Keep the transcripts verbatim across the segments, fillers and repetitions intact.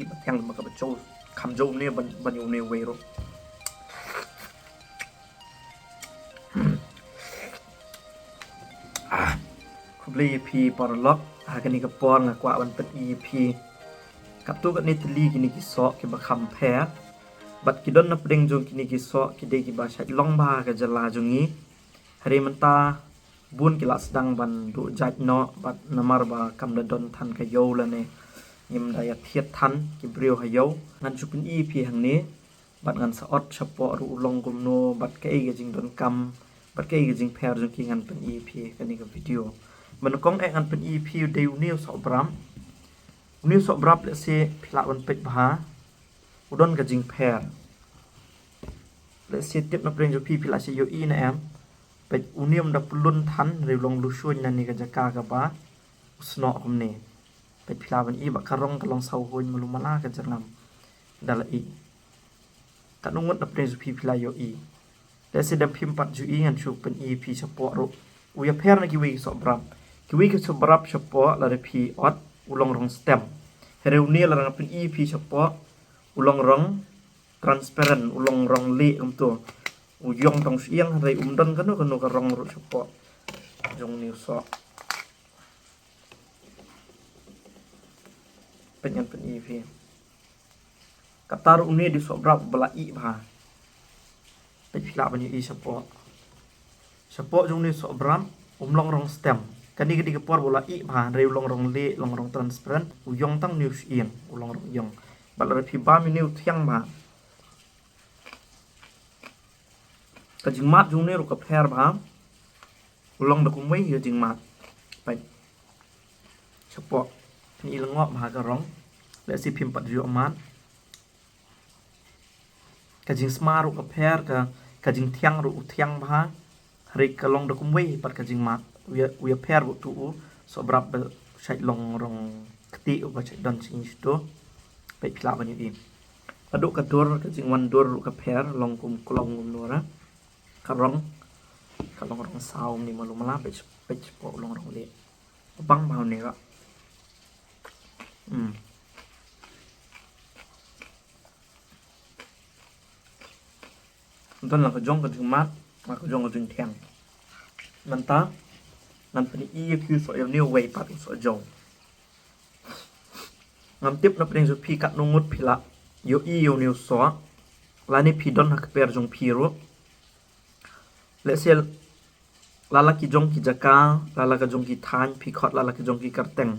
Ba thiang ba ka ba cho kham jo ne ban ban ïa u ne wei ruh. Khublei ïa phi paralok, ha kane ka por nga kwah ban pyni ïa phi katto katne tylli kine ki soh kiba kham pher. Bad ki don na pdeng jong kine ki soh ki dei kiba shait long bha ka jylla jong ngi. Hynrei mynta bun ki la sdang ban duh jait noh bad namar ba kam da don than ka ïew lane ngim da ïa thied than ki briew ha ïew. Ngan shu pyni ïa phi hangne bad ngan sa ot shapoh ruh u long kumno bad kaei ka jingdonkam bad kaei ka jingpher jong ki ngan pyni ïa phi kane ka video. Ba nyngkong eh ngan pyni ïa phi u dei une u soh brap. Une u soh brap lehse phi lah ban peit bha u don ka jingpher. Lehse tip na pdeng jong phi phi lah shu ïohi ne em. Peit une um da pynlun than hynrei u long lushuiñ na ne ka jaka kaba u snoh kumne. Peit phi lah ban i ba ka rong ka long saw huiñ malu mala ka jyrngam. Da la i. Katno ngut na pdeng jong phi phi lah ïohi. Lehse dang phim pat ju i ngan shu pyni ïa phi shapoh ruh. U ïapher na kiwei ki soh brap. Kiwei ki soh brap shapoh lada phi ot u long rong stem. Hynrei une lada ngan pyni ïa phi shapoh u long rong transparent, u long rong lieh kumto. U ïong tang shu ïeng hynrei um don kano kano ka rong ruh shapoh jong une u soh. Peit ngan pyni ïa phi. Kata ruh une u dei u soh brap ba la ih bha. Peit phi lah ban ïohi shapoh. Shapoh jong une u soh brap um long rong stem. Kane ka dei ka por ba la ih bha hynrei u long rong lieh, long rong transparent. U ïong tang une u shu ïeng, u long rong ïong. Bad lada phi bam ïa une u thiang bha. Ka jingmad jong une ruh ka pher bha. U long da kumwei ka jingmad. Peit. Shapoh. Phin i lyngngoh bha ka rong. Lehse phim pat ju ïoh mad. Ka jingsma ruh ka pher, ka, ka jingthiang ruh u thiang bha. Hynrei ka long da kumwei pat ka jingmad. U ïa, u ïapher ruh tu u soh brap ba shait long rong ktieh uba shait don shisha tu. Peit phi lah ban ïohi. Naduh ka dur, ka jingwan dur ruh ka pher, long kum klong kumno ra. Ka rong, ka long rong saw kumne malu mala, peit, peit shapoh u long rong lieh. Bang bha une ka. Hmm. Don la ka jong ka jingmad, la ka jong ka jingthiang. Mynta ngan pyni ïa phi u soh ïa une uwei pat u soh jaw. Ngam tip na pdeng jong phi katno ngut phi lah ïohi ïa une u soh. Lane phi don ha kper jong phi ruh. Lehse la la ki jong ki jaka, la la ka jong ki thaiñ, phi khot la la ki jong ki kyrteng.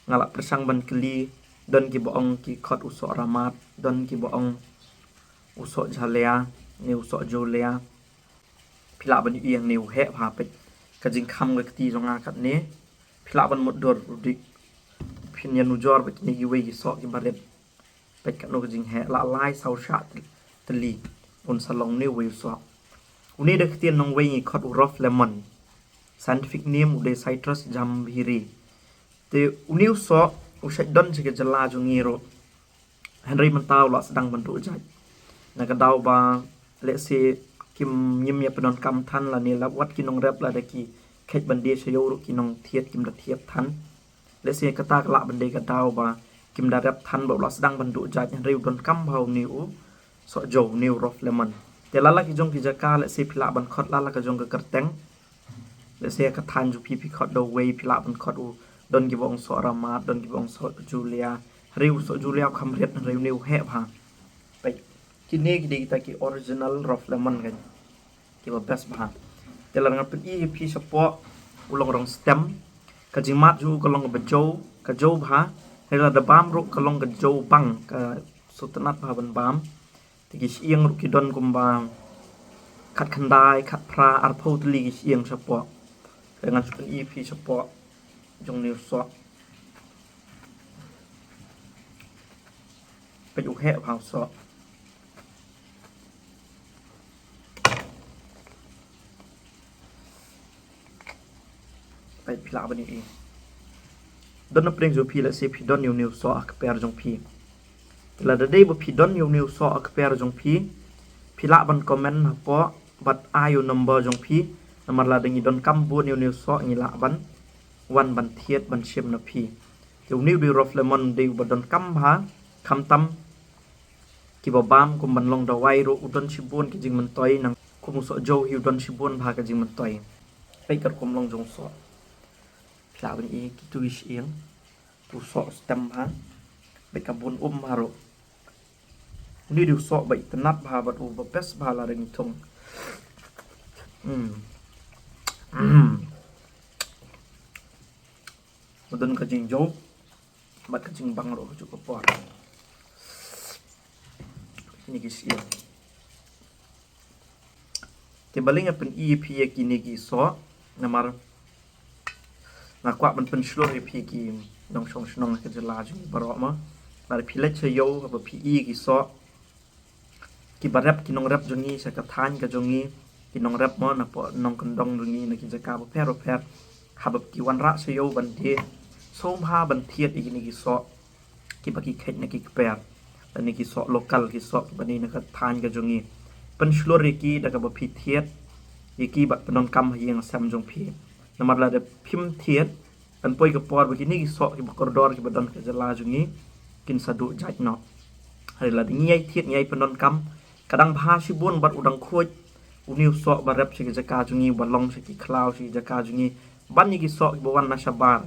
Nga la pyrshang ban kylli, don kiba ong ki khot u soh ramat, don kiba ong u soh jalia, ne u soh jolia. Phi lah ban ïohi hangne u heh bha peit. Ka jingkham ka kti jong nga katne. Phi lah ban mutdur u dik. Phin ïanujor bad kine kiwei ki soh kiba rit. Peit katno ka jingheh, la lai saw shah tylli. Un sa long une uwei u soh. Une da ka ktien nongwei ngi khot u rough lemon. Scientific name u dei Citrus jambiri. Te une u soh u shait don sha ka jylla jong ngi ruh. Hynrei mynta u la sdang ban duh jait. Na ka daw ba lehse kim, ngim ïa pyndonkam than lane la wat ki nongrep lada ki kheit ban die sha ïew ruh ki nongthied kim da thied than. Lehse kata ka lah ban dei ka daw ba kim da rep than ba u la sdang ban duh jait, hynrei u donkam bha une u soh jaw, une u rough lemon. Te la la ki jong ki jaka lehse phi lah ban khot la la ka jong ka kyrteng. Lehse ka thaiñ jong phi phi khot da uwei, phi lah ban khot u, don kiba ong soh ramat, don kiba ong soh julia. Hynrei u soh julia u kham rit, hynrei une u heh bha. Peit, kine ki dei kita ki original rough lemon kan. Kiba best bha. Te la ngan pyni ïa phi shapoh u long rong stem. Ka jingmad jong u ka long kaba jaw, ka jaw bha. Hynrei lada bam ruh ka long ka jaw bang, ka sngewtynnat bha ban bam. Te ki shyieng ruh ki don kumba khatkhyndai, khatphra, arphew tylli ki shyieng shapoh. Te ngan shu pyni ïa phi shapoh jong une u soh. Peit u heh bha u soh. Peit phi lah ban ïohi. Don na pdeng jong phi lehse phi don ïa une u soh ha kper jong phi. Lada dei ba phi don ïa une u soh ha kper jong phi, phi lah ban comment hapoh bad ai u number jong phi. Namar lada ngi donkam bun ïa une u soh ngi lah ban wan ban thied ban shim na phi. Te une u dei rough lemon, dei uba donkam bha. Khamtam kiba bam kum ban long dawai ruh u don shibun ki jingmyntoi, nang kum u soh jew hi u don shibun bha ka jingmyntoi. Peit ka rukom long jong u soh. Phi lah ban i kitu ki shyieng. Tu soh stem bha. Peit ka bun um bha ruh. Une u dei u soh ba itynnad bha bad uba best bha lada ngi thung. Hmm. Hmm. Ba don ka jingjew bad ka jingbang ruh ha kajuh ka por. Kine ki shyieng. Te balei nga pyni ïa phi ïa kine ki soh, namar nga kwah ban pynshlur ïa phi ki nongshong shnong ha ka jylla jong ngi baroh mo. Lada phi leit sha ïew haba phi i ki soh kiba rep ki nongrep jong ngi sha ka thaiñ ka jong ngi, ki nongrep mo napoh nongkyndong jong ngi na ki jaka bapher bapher, haba ki wanrah sha ïew ban die, sngewbha ban thied ïa kine ki soh kiba ki kheit na ki kper, lane ki soh local, ki soh kiba dei na ka thaiñ ka jong ngi. Pynshlur ïa ki da kaba phi thied ïa ki bad pyndonkam ha ïing ha sem jong phi. Namar lada phim thied, kan poi ka por ba kine ki soh kiba kordor kiba don ha ka jylla jong ngi kin sa duh jait noh. Hynrei lada ngi ïai thied, ngi ïai pyndonkam, ka dang bha shibun bad u dang khuid une u soh ba rep sha ki jaka jong ngi, ba long sha ki khlaw sha ki jaka jong ngi, ban ïa ki soh kiba wan na shabar,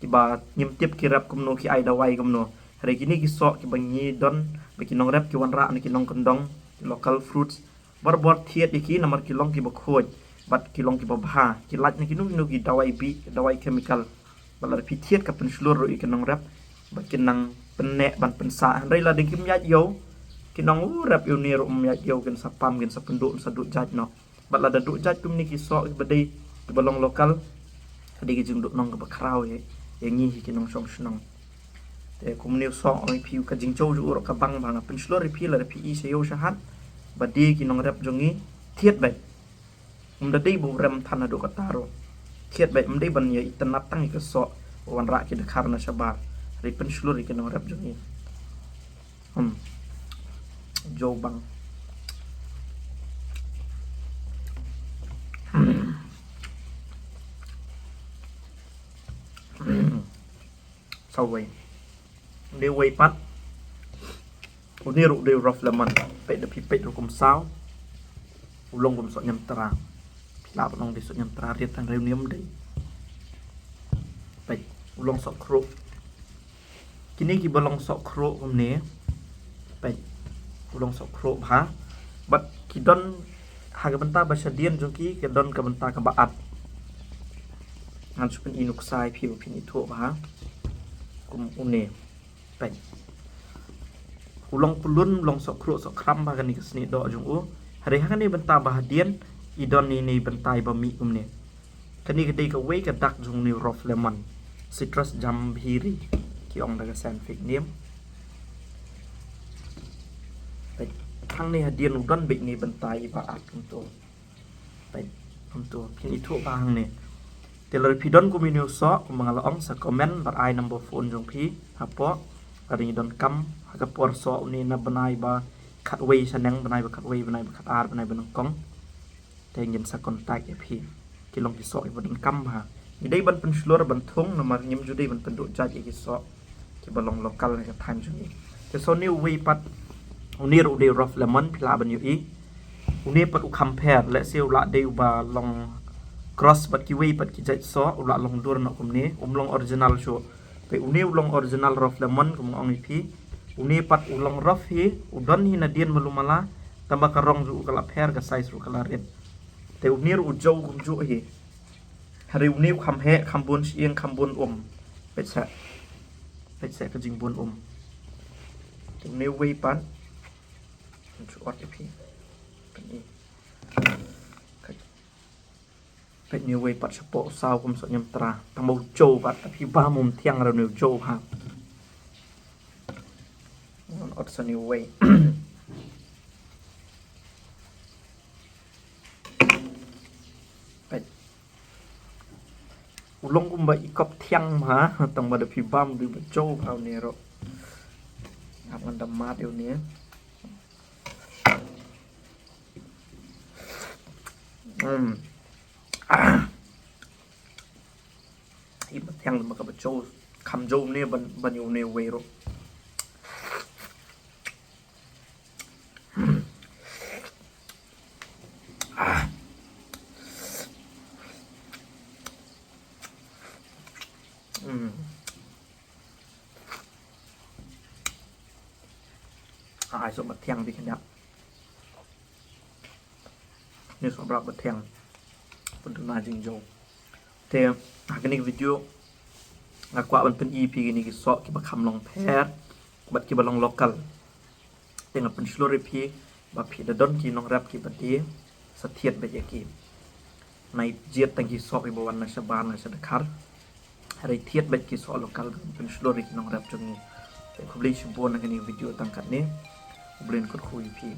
kiba ngim tip ki rep kumno, ki ai dawai kumno. Hynrei kine ki soh kiba ngi don ba ki nongrep ki wanrah na ki nongkyndong, ki local fruits, barabor thied ïa ki namar ki long kiba khuid bad ki long kiba bha, ki lait na kino kino ki dawai bih, dawai chemical. Bad lada phi thied ka pynshlur ruh ïa ki nongrep ba kin nang pynneh ban pynsah. Hynrei lada kim ïaid ïew, kin ong, u rep ïew ne ruh um ïaid ïew, kin sa pam, kin sa pynduh, sa duh jait noh. Bad lada duh jait kumne ki soh kiba dei kiba long local, ka dei ka jingduhnong kaba khraw ïa, ïa ngi hi ki nongshong shnong. Te kumne u soh, ong ïa phi, ka jingjew jong u ruh ka bang bha. Nga pynshlur ïa phi, lada phi i sha ïew sha hat ba die ki nongrep jong ngi, thied beit. Ym da dei ba u rem than haduh katta ruh. Thied beit, ym dei ban ïa itynnad tang ïa ka soh ba wanrah ki dkhar na shabar. Hynrei pynshlur ïa ki nongrep jong ngi. Hmm. Jew bang. Hmm. Hmm. Saw wei. Une wei pat. Une ruh dei rough lemon. Peit da phi peit ruh kum saw. U long kum soh niamtra. Phi lah ban ong dei soh niamtra riat, hynrei une ym dei. Peit, u long soh khruh. Kine kiba long soh khruh kumne. Peit, u long soh khruh bha. Bad ki don ha ka bynta ba shadien jong ki, ki don ka bynta kaba at. Ngan shu pyni nuksa ïa phi ba phin ithuh bha. Kum une. Peit. U long pyllun, u long soh khruh soh khram bha kane ka snieh doh jong u. Hynrei ha kane bynta ba hadien, i don ine i bynta iba mih kumne. Kane ka dei kawei ka dak jong une u rough lemon. Citrus jambhiri, ki ong da ka scientific name. Peit, hangne hadien u don beit ine i bynta iba at kumto. Peit, kumto, phin ithuh bha hangne. Te lada phi don kum ine u soh, kumba nga la ong, sa comment bad ai number phone jong phi hapoh. Lada ngi donkam ha ka por soh une na bnai ba khatwei shaneng, bnai ba khatwei, bnai ba khatar, bnai ba nyngkong, te ngin sa contact ïa phi. Ki long ki soh kiba donkam bha. Ngi dei ban pynshlur ban thung namar ngim ju dei ban pynduh jait ïa ki soh kiba long local na ka thaiñ jong ngi. Te soh, une uwei pat, une ruh u dei rough lemon, phi lah ban ïohi. Une pat u kham pher, lehse u lah dei uba long cross bad kiwei pat ki jait soh, u lah long dur noh kumne, um long original shuh. Peit, une u long original rough lemon, kum nga ong ïa phi. Une pat u long rough hi, u don hi nadien malu mala, tangba ka rong jong u ka la pher, ka size ruh ka la rit. Te une ruh u jew kumjuh hi. Hynrei une u kham heh, kham bun shyieng, kham bun um. Peit seh. Peit seh ka jingbun um. Te une uwei pat. Ngan shu ot ïa phi. Peit. Peit, une uwei pat shapoh u saw kum soh niamtra. Tangba u jew pat, lada phi bam um thiang ruh une u jew ha. Ngan ot sa une uwei. Peit. U long kumba i kop thiang bha, tangba lada phi bam u dei ba jew bha une ruh. Hap ngan da mad ïa une. Hmm. Ah. I ba thiang ba kaba jew, kham jew ne ban, ban ïa une uwei ruh. Ai soh ba thiang di kane. Ni soh brak ba thiang. Pynduna jingjo. Te ha kane ka video nga kwah ban pyni phi kine ki soh kiba kham long pher bad kiba long local. Te nga pynshlur ïa phi ba phi da don ki nongrep kiba die, sa thied beit ïa ki. Nai jied tang ki soh kiba wan na shabar na sha Dkhar. Hynrei thied beit ki soh local, pynshlur ïa ki nongrep jong ngi. Te khublei shibun na kane ka video tang katne. Khublei kyrkhu ïa phi.